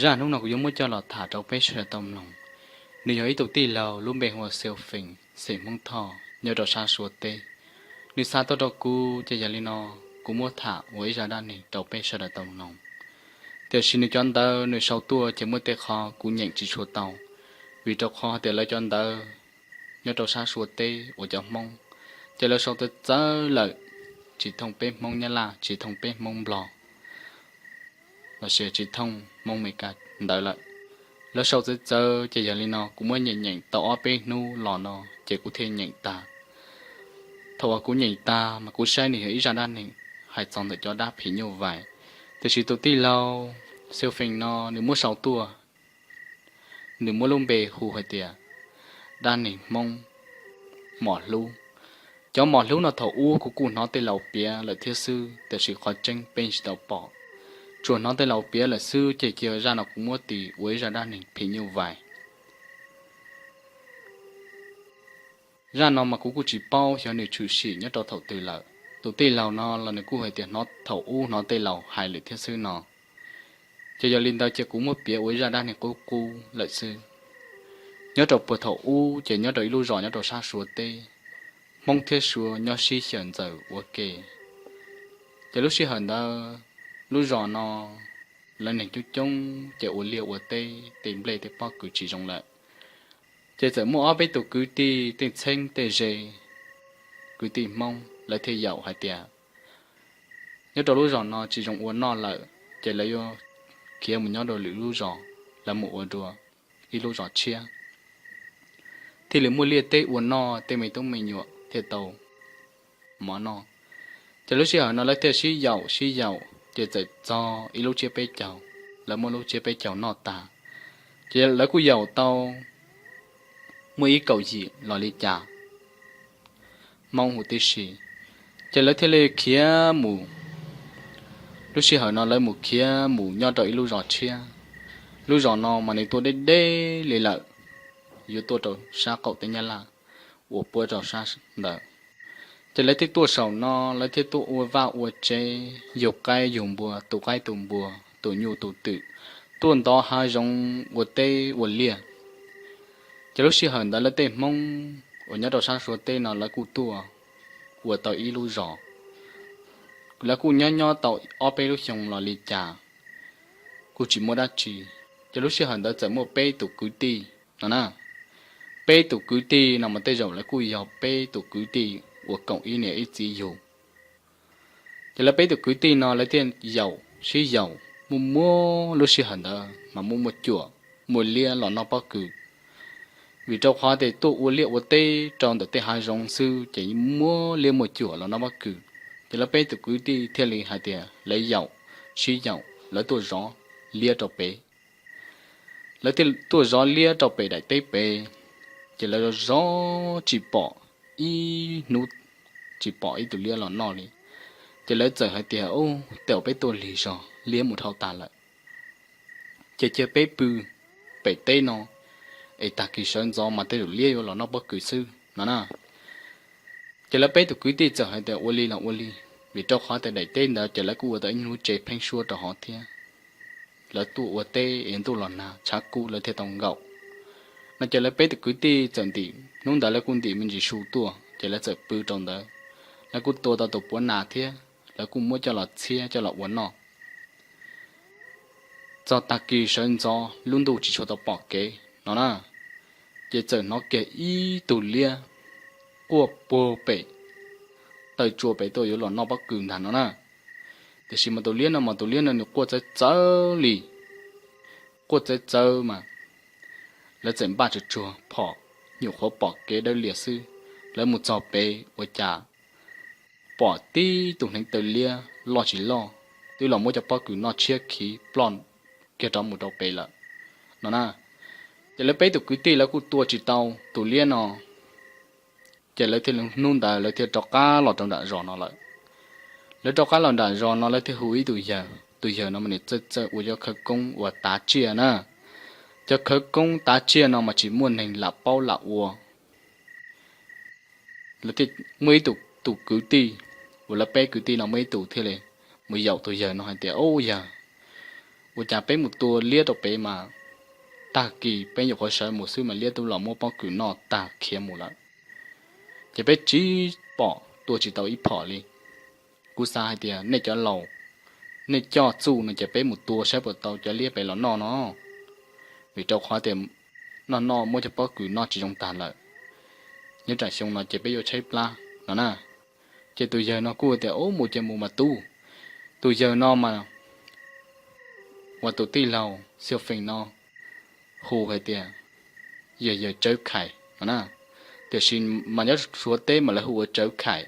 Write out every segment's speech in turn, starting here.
Zaj hnub no kuv yuav muab coj los tham rau peb sawv daws tau mloog. Nws yog ib tug tij laug lub npe hu ua Xiu Fees, xeem Hmoob Thoj, nyob rau sab Suav teb. Nws xa tuaj rau kuv ces yog li no, kuv muab tham ua ib zaj dab neeg rau peb sawv daws tau mloog. Tiam sis nws cov ntawv nws sau tuaj ces muaj tej qho kuv nyeem tsis tshua tau, vim rau qhov tias lawv cov ntawv nyob rau sab Suav teb uas cov Hmoob, ces lawv sau txawv txawv lawm, tsis thooj peb Hmoob Nyab Laj, tsis thooj peb Hmoob Nplog, los sis tsis thooj Hmoob Meskas ntawd lawm. Lawv sau txawv txawv ces yog li no kuv muab nyeem nyeem tau ob peb hnub los no ces kuv thiaj nyeem tag. Thaum uas kuv nyeem tag mas kuv saib nws yog ib zaj dab neeg hais txog ntawm cov dab phim nyuj vais. Tiam sis tus tij laug Xiu Fees no nws muab sau tuaj, nws muab lub npe hu hais tias dab neeg Hmoob mos hlub. Cov mos hlub no thaum ub kuv kuj hnov tej laus piav lawm thiab xwb, tiam sis qhov tseeb peb tsis tau pom, tsuas hnov tej laus piav lawm xwb ces cia zaj no kuv muab tis ua ib zaj dab neeg phim nyuj vais. Zaj no mas kuv kuj tsis paub xyov nws tshwm sim nyob rau thaum twg lawm. Tus tij laug no los nws kuj hais tias hnov thaum ub hnov tej laus hais lawm thiab xwb no. Ces yog li ntawd ces kuv muab piav ua ib zaj dab neeg qub qub lawm xwb. Nyob rau puag thaum ub ces nyob rau ib lub zos nyob rau sab Suav teb, Hmoob thiab Suav nyob sib xyaw ntxaws ua ke. Ces lub sij hawm ntawd lub zos no lawv neeg coob coob ces ua liaj ua teb tej nplej tej pob kws tsis zoo lawm. Ces txawm muaj ob peb tus kwv tij tej txheeb tej ze, kwv tij Hmoob lawv thiaj yaum hais tias nyob rau lub zos no tsis zoo ua noj lawm, ces lawv yuav khiav mus nyob rau lwm lub zos, lawv mus ua dua ib lub zos tshiab, thiaj li muaj liaj teb ua noj, tej me tub me nyuam thiaj tau mov noj. Ces lub sij hawm no lawv thiaj sib yaum sib yaum ces txawm txog ib lub tsiab peb caug, lawv muab lub tsiab peb caug noj tag, ces lawv kuj yaum tau muaj ib kaum yim los li cas Hmoob huv tib si. Ces lawv thiaj li khiav mus, lub sij hawm no lawv mus khiav mus nyob rau ib lub zos tshiab. Lub zos no mas nws tuaj deb deb li lawm, yuav tuaj rau sab qaum teb Nyab Laj uas puab rau sab ntawd. Ces lawv thiaj tuaj saum no, lawv thiaj tuaj ua vaj ua tsev, yug qaib yug npua, tu qaib tu npua, tu nyuj tu twm, tuaj ntov hav zoov ua teb ua liaj. Ces lub sij hawm ntawd lawv tej Hmoob uas nyob rau sab Suav teb no lawv kuj tuaj ua tau ib lub zos. Lawv kuj nyob nyob tau ob peb lub xyoo los li cas kuj tsis muaj dab tsi. Ces lub sij hawm ntawd txawm muaj peb tus kwv tij no na. Peb tus kwv tij no mas tej zaum lawv kuj yog peb tus kwv tij uas koom ib niam ib txiv yug. Ces lawv peb tus kwv tij no lawv thiaj yaum sib yaum muaj muab lub sij hawm ntawd mas muaj muaj cuam, muaj liab los noj pob kws. Vim rau qhov tias tuaj ua liaj ua teb rau ntawm tej hav zoov xwb ces muaj liab muaj cuam los noj pob kws. Ces lawv peb tus kwv tij thiaj li hais tias lawv yaum, sib yaum lawv tuaj zov liab rau pem. Lawv thiaj tuaj zov liab rau pem daim teb pem. Ces lawv zov tsis pom ib hnub, tsis pom ib tug liab los noj li. Ces lawv txawm hais tias, Ub, tej zaum peb tuaj lig zog, liab mus dhau tas lawm. Ces cia peb pw pem teb no es tag kis sawv ntxov mas tej zaum liab yuav los noj pob kws xwb no na. Ces lawv peb tus kwv tij txawm hais tias ua li los ua li, vim rau qhov tias daim teb ntawd ces lawv kuj ua tau ib lub tsev pheeb suab rau hauv thiab. Lawv tuaj ua teb es ntuj los nag tshav kub lawv thiaj tau nkaum no. Ces lawv peb tus kwv tij txawm ntim, hnub ntawd lawv kuj ntim me ntsis su tuaj ces lawv txawm pw rau ntawd. Lawv kuj tua tau tus puav nas thiab, lawv kuj muab coj los txhiab coj los ua noj. Txog tag kis sawv ntxov lub ntuj tsis tshua tau pom kev no na, ces txawm hnov kiag ib tug liab quaj puag pem taw tsua pem tuaj yuav los noj pob kws ntag no na. Tiam sis mas tus liab no mas tus liab no nws quaj txawv txawv li, quaj txawv txawv mas lawv txawm npaj tsuag tsuag phom, nyuam qhuav pom kev dawb lias xwb. Lawv mus txog pem ua cas pom tib tug hneev taw liab loj tsis loj twb los muab cov pob kws noj tshiab khiv ploj kiag rov mus rau pem lawm no na. Ces lawv peb tus kwv tij lawv kuj tua tsis tau tus liab no, ces lawv thiaj li hnub ntawd lawv thiaj rov qab los rau nram zos no lawm. Lawv rov qab los nram zos no lawv thiaj hu ib tug yawg, tus yawg no mas nws txawj txawj ua cov khawv koob uas tav tsiaj na. Cov khawv koob tav tsiaj no mas tsis muaj neeg lam paub lam ua. Lawv thiaj muaj ib tus, tus kwv tij, uas lawv peb kwv tij no muaj ib tus thiaj li mus yaum tus yawg no hais tias, Ub yawg, Ua cas peb mus tua liab rau pem mas tag kis peb nyuam qhuav sawv mus xwb mas liab twb los muab pob kws noj tag khiav mus lawm, ces peb tsis pom tua tsis tau ib phom li. Kuv xav hais tias nej cov laus, nej coj txuj no ces peb mus tua saib puas tau cov liab pem los noj no, vim rau qhov tias noj noj muab cov pob kws noj tsis zoo tag lawm, nyob tsam xyoo no ces peb yuav tshaib plab no na. Ces tus yawg no kuj tias, Ub, mus ces mus mas tub. Tus yawg no mas uas tus tij laug Xiu Feej no hu hais tias yog yawg Tsawb Khais no na, tiam sis mas nyob Suav teb mas lawv hu ua Tsawv Khais.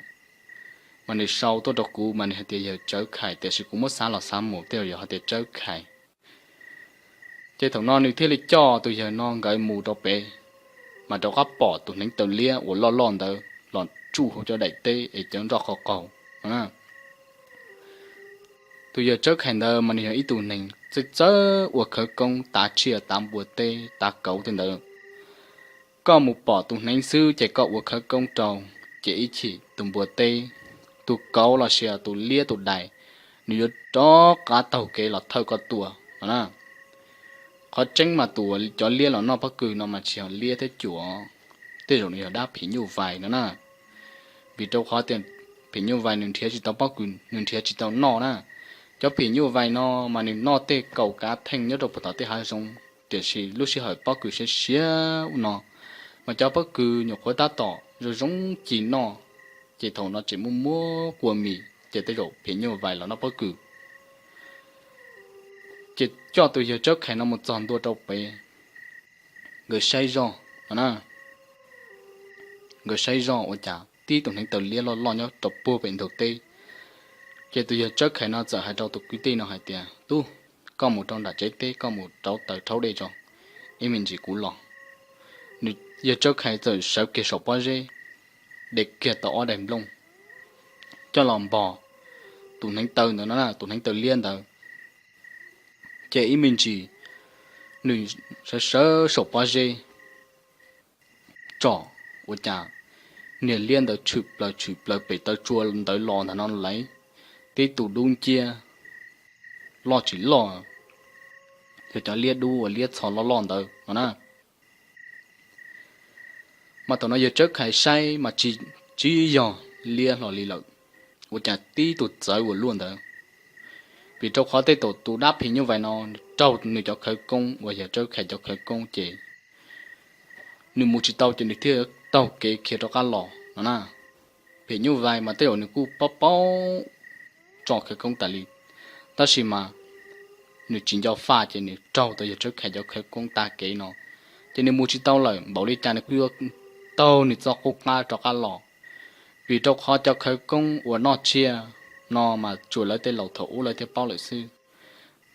Mas nws sau tuaj rau kuv mas nws hais tias yawg Tsawv Khais, tiam sis kuv muab xav los xav mus tej zaum yog hais tias Tsawb Khais. Ces thaum no nws thiaj li coj tus yawg no nkawd mus rau pem, mas rov qab pom tus hneev taw liab uas loj loj ntawd los tsuj hauv cov daim teb es cov nroj qaug qaug no. Tus yawg Tsawb Khais ntawd mas nws yog ib tug neeg txawj txawj ua khawv koob tav tsiaj tav npua teb tav kauv tej ntawd. Koj mus pom tus hneev xwb ces koj ua khawv koob rau, ces ib chim tus npua teb, tus kauv los sis tus liab tus dais, nws yuav rov qab taug kev los thawj koj tua no na. Qhov tseeb mas tus, cov liab los noj pob kws no mas tsis yog liab thiab cuam, tej zaum nws yog dab phim nyuj vais no na. Vim rau qhov tias phim nyuj vais nws nrhiav tsis tau pob kws, nws nrhiav tsis tau noj na. Cov phim nyuj vais no mas nws noj tej kaus kav theej nyob rau puag tom tej hav zoov, tiam sis lub sij hawm pob kws siav siav ub no, mas cov pob kws nyuam qhuav tab tom zoo zoo ci noj, ces thaum no tseem muaj muab kua mis ces tej zaum phim nyuj vais los noj pob kws. Ces coj tus yawg Tsawb Khais no mus txog ntua rau pem, nkawd saib zoj no na, nkawd saib zoj ua cas tib tus hneev taw liab loj loj nyob rau puag pem ntug teb. Ces tus yawg Tsawb Khais no txawm hais rau tus kwv tij no hais tias, Tub, koj mus rau nram tsev teb, koj mus rauv taws rhaub dej tso, ib me ntsis kuv los. Nws, yawg Tsawb Khais txawm sawv kiag saum pob zeb, de kiag tau ob daim nplooj coj los npog tus hneev taw ntawd no, tus hneev taw liab ntawd. Ces ib me ntsis nws sawv sawv saum pob zeb tsom, ua cas niag liab ntawd tshwm plaws tshwm plaws pem taw tsua ntawd los ntag no lauj. Tib tug dub nciab loj tsis loj, yog cov liab dub uas liab txho loj loj ntawd no na. Mas thaum no yawg Tsawb Khais saib mas tsis, tsis yog liab hlo li lawm, ua cas tib tug txawv ua luaj ntawd. Vim rau qhov tej thaum tus dab phim nyuj vais no raug nws cov khawv koob uas yawg Tsawb Khais cov khawv koob ces nws mus tsis tau ces nws thiaj taug kev khiav rov qab los no na. Phim nyuj vais mas tej zaum nws kuj paub paub tso khawv koob tas li, tab sis mas nws tsis nco faj ces nws raug tau yawg Tsawb Khais cov khawv koob tag kev no, ces nws mus tsis tau lawm, npaum li cas nws kuj yuav taug nws txoj qub qab rov qab los. Vim rau qhov cov khawv koob uas noj tsiaj no mas tsuas lawv tej laus thaum ub lawv thiaj paub lawm xwb.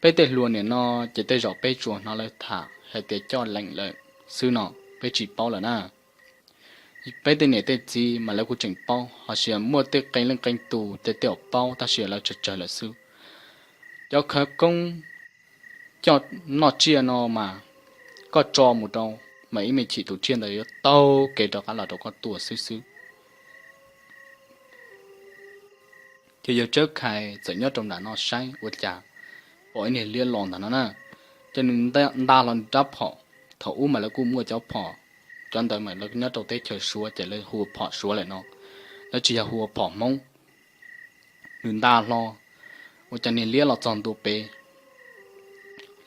Peb tej hluas nim no ces tej zaum peb tsuas hnov lawv tham hais tias coj leem lawm xwb no, peb tsis paub lawm na. Peb tej niam tej txiv mas lawv kuj tseem paub, ho sis muaj tej qee leej qee tus tej tej zaum paub tab sis lawv tsawg tsawg lawm xwb. Cov khawv koob coj noj tsiaj no mas koj tso mus rau mas ib me chim tus tsiaj ntawd yuav taug kev rov qab los rau koj tua xwb xwb. Ces yawg Tsawb Khais txawm nyob rau nram no saib ua cas pom ib niag liab los ntag no na, ces nws nta hlo nws rab phom. Thaum ub mas lawv kuj muaj cov phom, cov ntawd mas lawv nyob rau teb chaws Suav ces lawv hu ua phom Suav lawm no, lawv tsis yog hu ua phom Hmoob. Nws nta hlo, ua cas niag liab los txog ntua pem,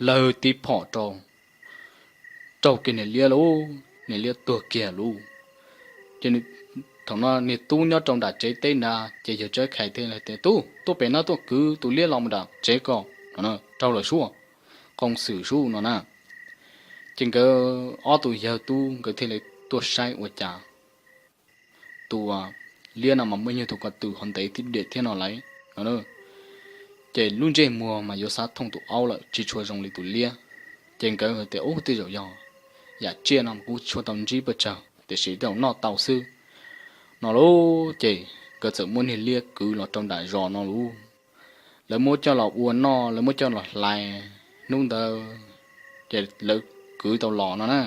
lawg tib phom rau, raug kiag niag liab lauj, niag liab tuag kiag lauj. Ces thaum no niag tub nyob rau nram tsev teb ntag ces yawg Tsawb Khais thiaj tias, Tub, tuaj pem no tuaj kwv tus liab los mus nram tsev ko, raug lawm sub, qoo xwm sub no na. Ces nkawd ob tug yawg tub nkawd thiaj li tuaj saib ua cas tus liab no mas muaj ib nyuag tus ko tw hov ntev tib diam thiab no lauj no. Ces lub ntsej muag mas yuav xav thooj tus aub lawm, tsis tshua zoo li tus liab. Ces nkawd tias, Ub, tej zaum yog yam tsiaj no mas kuv tsis tshua tau ntsib pes tsawg tiam sis tej zaum noj tau xwb no lauj. Ces nkawd txawm muab niag liab kwv los rau nram zos no lauj. Lawv muab coj los ua noj, lawv muab coj los hlais. Hnub ntawd ces lawv kwv tau los no na,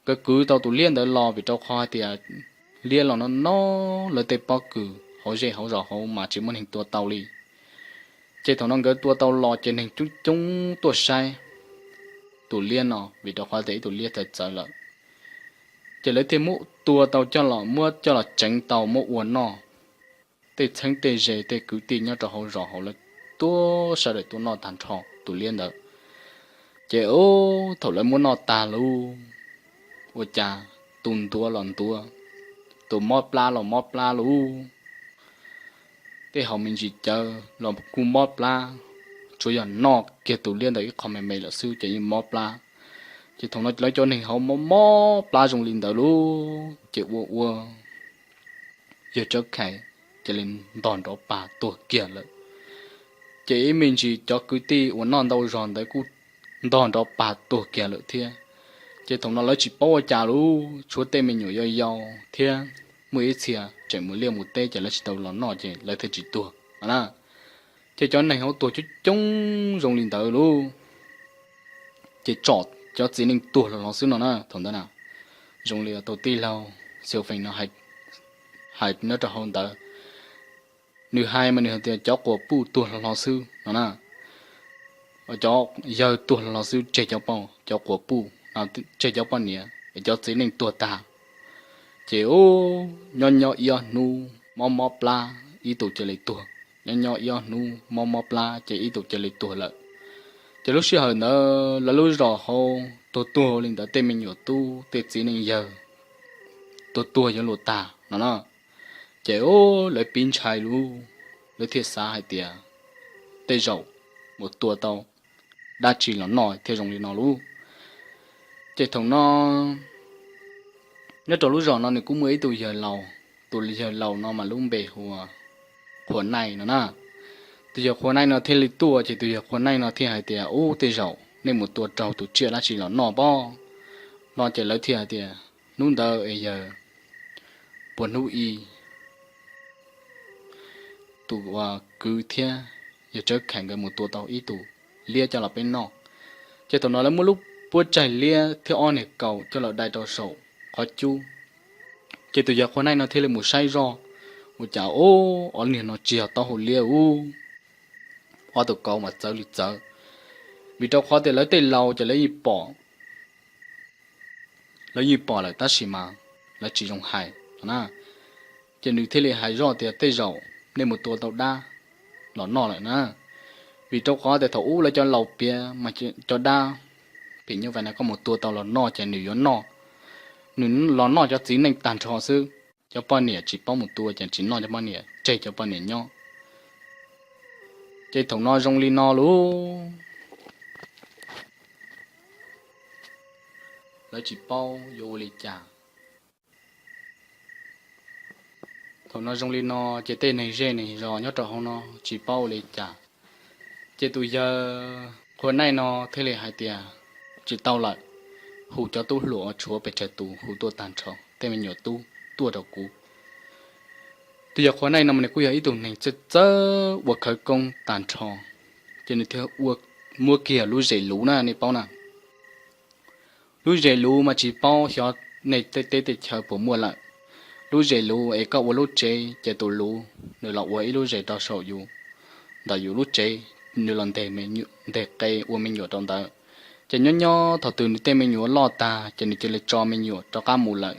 nkawd kwv tau tus liab ntawd los vim rau qhov hais tias liab los no no lawv tej pob kws hauv zej hauv zos hauv mas tsis muaj neeg tua tau li. Ces thaum no nkawd tua tau los ces neeg coob coob tuaj saib tus liab no, vim rau qhov tias ib tus liab txawv txawv lawm. Ces lawv thiaj muab tua tau coj los, muab coj los tseev tau muab ua noj. Tej txheeb tej ze tej kwv tij nyob rau hauv zos hauv lawv tuaj, sawv daws tuaj noj tag nrho tus liab ntawd. Ces ub, thaum lawv muab noj tag lauj, ua cas tus ntuav los ntuav, tus mob plab los mob plab lauj, tej haus me ntsis cawv los kuj mob plab, tsuas yog noj kiag tus liab ntawd ib qho me me lawm xwb ces yeej mob plab. Ces thaum no lawv cov neeg hauv mob mob plab zoo li ntawd lauj, ces ua ua yawg Tsawb Khais cia li ntog nrov pag tuag kiag lawm. Ces ib me ntsis cov kwv tij uas noj ntau zog ntawd kuj ntog nrov pag tuag kiag lawm thiab. Ces thaum no lawv tsis paub ua cas lauj, tshuav tej me nyuam yau yau thiab muaj ib txhia tseem mus liaj mus teb ces lawv tsis tau los noj ces lawv thiaj tsis tuag no na. Ces cov neeg hauv tuag coob coob zoo li ntawd lauj, ces tsom cov txiv neej tuag hlo hlo xwb no na thaum ntawd na. Zoo li tau tij laug Xiu Feej no hais nyob rau hauv ntawd, nws hais mas nws hais tias cov quas puj tuag hlo hlo xwb no na. Cov yawg tuag hlo hlo xwb, tseg cov, cov quas puj, tseg cov poj niam es cov txiv neej tuag tag. Ces ub, nyob nyob ib ob hnub mob mob plab ib tug cia li tuag, nyob nyob ib ob hnub mob mob plab ces ib tug cia li tuag lawm. Ces lub sij hawm ntawd lawv lub zos hauv tuag tuag li ntawd, tej me nyuam tub tej txiv neej yawg tuag tuag yuav luag tag no na. Ces ub, lawv pib ntshai lauj, lawv thiaj xav hais tias tej zaum mus tua tau dab tsi los noj thiaj zoo li no lauj. Ces thaum no nyob rau lub zos no nws kuj muaj ib tug yawg laus, tus yawg laus no mas lub npe hu ua Qhua Naij no na. Tus yawg Qhua Naij no thiaj li tuaj, ces tus yawg Qhua Naij no thiaj hais tias, ub, tej zaum nej mus tua raug tus tsiaj dab tsi los noj pob no. Ces lawv thiaj hais tias, hnub ntawd es yawg Puas Hnub I tus uas kwv thiab yawg Tsawb Khais nkawd mus tua tau ib tug liab coj los peb noj. Ces thaum no lawv muab lub puab tsaig liab thiab ob niag kaus coj los dai rau saum qhov cub. Ces tus yawg Qhua Naij no thiaj li mus saib zoj, ua cas ub, ob niag no tsis yog taub hau liab ub, ob tug kaus mas txawv li txawv. Vim rau qhov tias lawv tej laus ces lawv yeej pom, lawv yeej pom lawm tab sis mas lawv tsis zoo hais no na. Ces nws thiaj li hais zoj tias, tej zaum nej mus tua tau dab los noj lawm na. Vim rau qhov tias thaum ub lawv cov laus piav mas cov dab phim nyuj vais no koj mus tua tau los noj ces nws yuav noj, nws los noj cov txiv neej tag nrho xwb. Cov poj niam tsis paub mus tua ces tsis noj cov poj niam, tseg cov poj niam nyob. Ces thaum no zoo li no lauj, lawv tsis paub yuav ua li cas. Thaum no zoo li no ces tej neeg zej neeg zos nyob rau hauv no tsis paub ua li cas. Ces tus yawg Qhua Naij no thiaj li hais tias, tsis tau lawm, hu cov tub hluas uas tshuav pes tsawg tus hu tuaj tag nrho, tej me nyuam tub tuaj rau kuv. Tus yawg Qhua Naij no mas nws kuj yog ib tug neeg txawj txawj ua khawv koob tag nrho, ces nws thiaj muab kiag lub zes luv na, nej paub na. Lub zes luv mas tsis paub xyov nej tej teb tej chaw puas muaj lawm. Lub zes luv es koj ua lub tsev ces tus luv nws los ua ib lub zes rau saum yus, ntawm yus lub tsev, nws los nteg qe ua me nyuam rau ntawd. Ces nyob nyob thaum twg nws tej me nyuam loj tag ces nws cia li tso me nyuam rov qab mus lawm.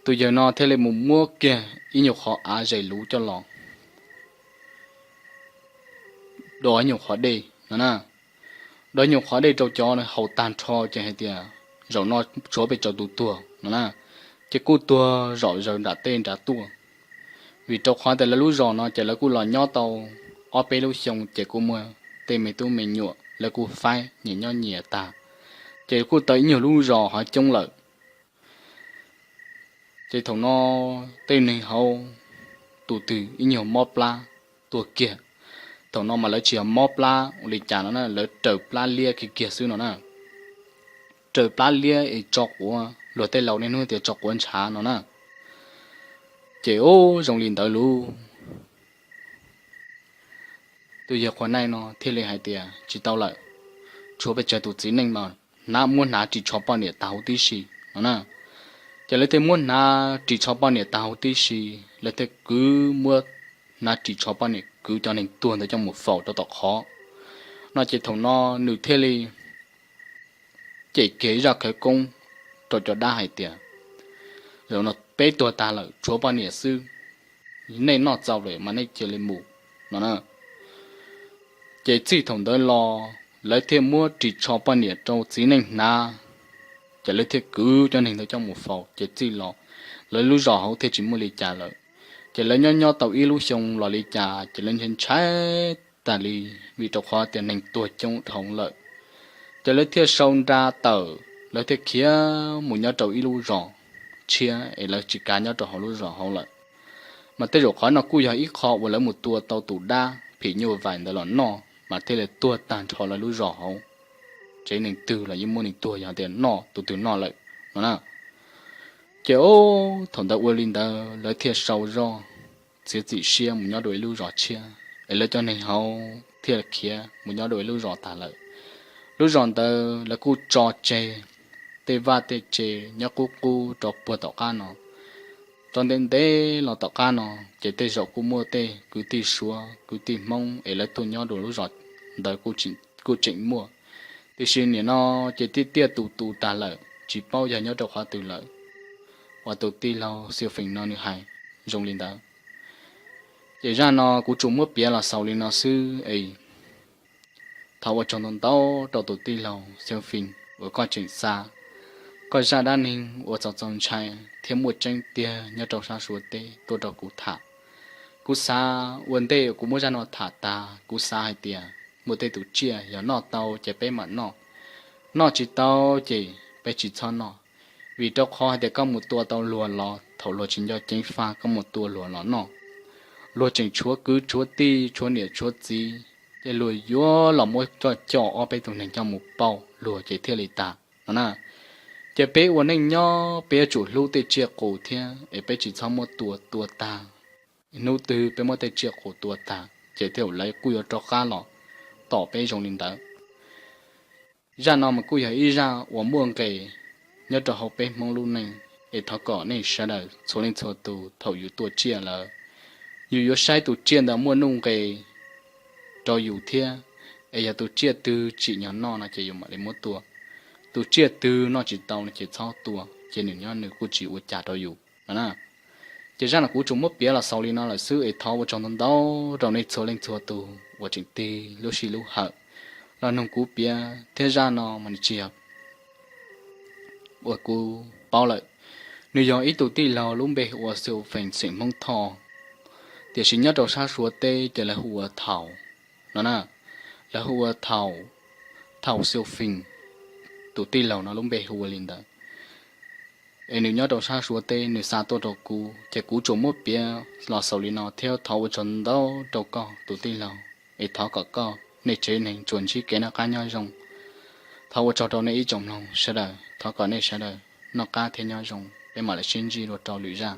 Tus yawg no thiaj li mus muab kiag ib nyuag qhov av zes luv coj los do ib nyuag qhov dej no na. Do ib nyuag qhov dej rau cov haus tag nrho ces hais tias, zaum no tshuav pes tsawg tus tuag no na, ces kuj tuag zom zaws nram tej nrad tuaj. Vim rau qhov tias lawv lub zos no ces lawv kuj los nyob tau ob peb lub xyoo ces kuj muaj tej me tub me nyuam lawv kuj faib nyias nyob nyias tag, ces kuj tau ib nyuag lub zos hov coob lawm. Ces thaum no tej neeg hauv tus twg ib nyuag mob plab tuag kiag, thaum no mas lawv tsis yog mob plab ua li cas no na, lawv raws plab liab kiag kiag xwb no na. Raws plab liab es tso quav, luag tej laus niaj hnub tias tso quav ntshav no na. Ces ub, zoo li ntawd lauj, tus yawg Qhua Naij no thiaj li hais tias tsis tau lawm, tshuav pes tsawg tus txiv neej mas hnav, muab hnav ris tsho poj niam tag huv tib si no na. Ces lawv thiaj muab hnav ris tsho poj niam tag huv tib si, lawv thiaj kwv muab hnav ris tsho poj niam kwv cov neeg tuag ntawd coj mus faus rau tom qhov no. Ces thaum no nws thiaj li cem kiag ib zaj khawv koob rau cov dab hais tias, zaum no peb tuag tag lawm tshuav poj niam xwb, nej noj txaus lawm mas nej cia li mus no na. Ces txij thaum ntawd los lawv thiaj muab ris tsho poj niam rau txiv neej hnav, ces lawv thiaj kwv cov neeg ntawd coj mus faus. Ces txij los lawv lub zos hauv thiaj tsis muaj li cas lawm. Ces lawv nyob nyob tau ib lub xyoo los li cas ces lawv ntshai ntshai tag li, vim rau qhov tias neeg tuag coob dhau lawm. Ces lawv thiaj sau nra tawm, lawv thiaj khiav mus nyob rau ib lub zos tshiab es lawv tsis kav nyob rau hauv lub zos hauv lawm. Mas tej zaum qhov no kuj yog ib qho uas lawv mus tua tau tus dab phim nyuj vais ntawd los noj mas thiaj li tuag tag nrho lawv lub zos hauv. Tsev neeg twg los yeej muaj neeg tuag yog tias noj tus twg noj lawm no na. Ces thaum ntawd ua li ntawd lawv thiaj sau zog txiav txim siab mus nyob rau ib lub zos tshiab es lawv cov neeg hauv thiaj khiav mus nyob rau ib lub zos tag lawm. Lub zos ntawd lawv kuj tso tseg tej vaj tej tse nyob qub qub rau puag tom qab no. Rau ntev ntev los tom qab no ces tej zaum kuj muaj tej kwv tij Suav kwv tij Hmoob es lawv tuaj nyob rau lub zos ntawd kuj tseem muaj, tiam sis nim no ces tiaj tiaj tus tus tag lawm tsis paub yog nyob rau qhov twg lawm. Uas tus tij laug Xiu Feem no nws hais zoo li ntawd. Ces zaj no kuv tsuas muab piav los xaus li no xwb es thov ua tsaug ntau ntau rau tus tij laug Xiu Feem uas koj tseem xa koj zaj dab neeg uas txaus txaus ntshai thiab muaj tseeb tiag nyob rau sab Suav teb tuaj rau kuv tham. Kuv xav ua ntej kuv muab zaj no tham tas kuv xav hais tias muaj tej tus tsiaj yog noj tau ces peb mam noj, noj tsis tau ces peb tsis txhob noj. Vim rau qhov hais tias koj mus tua tau luag los thaum luag tsis nco ceev faj koj mus tua luag los noj, luag tseem tshuav kwv tshuav tij tshuav niam tshuav txiv, ces luag yuav los muab coj coj ob peb tus neeg coj mus pauj luag ces thiaj li tas no na. Ces peb ua neej nyob peb yuav tsum hlub tej tsiaj qus thiab es peb tsis txhob muab tua tua tag. Hnub twg peb muab tej tsiaj qus tua tag ces tej zaum lawv kuj yuav rov qab los tom peb zoo li ntawd. Zaj no mas kuj yog ib zaj uas muaj nqis nyob rau hauv peb Hmoob lub neej, es thov kom nej sawv daws txhua leej txhua tus thaum yus tua tsiaj lawm, yus yuav saib tus tsiaj ntawd muaj nuj nqis rau yus thiab, es yog tus tsiaj twg tsim nyog noj no ces yus mam li muab tua, tus tsiaj twg noj tsis tau no ces txhob tua ces nws nyob nws kuj tsis ua cas rau yus no na. Ces zaj no kuv tsuas muab piav los xaus li no lawm xwb es thov ua tsaug ntau ntau rau nej txhua leej txhua tus uas tseem tig lub sij lub hawm los noog kuv piav thiab. Zaj no mas nws tsis yog uas kuv paub lawm, nws yog ib tug tij laug lub npe hu ua Xiu Feem xeem Hmoob Thoj, tiam sis nyob rau sab Suav teb ces lawv hu ua Thaum no na, lawv hu ua Thaum, Thaum Xiu Feem, tus tij laug no lub npe hu ua li ntawd. Es nws nyob rau sab Suav teb nws xa tuaj rau kuv ces kuv tsuas muab piav los xaus li no thiab thov ua tsaug ntau rau koj tus tij laug, es thov kom koj nej tsev neeg tsuas ntsib kev noj qab nyob zoo. Thov ua tsaug rau nej ib tsoom mloog sawv daws, thov kom nej sawv daws noj qab thiab nyob zoo, peb mam li sib ntsib dua rau lwm zaj.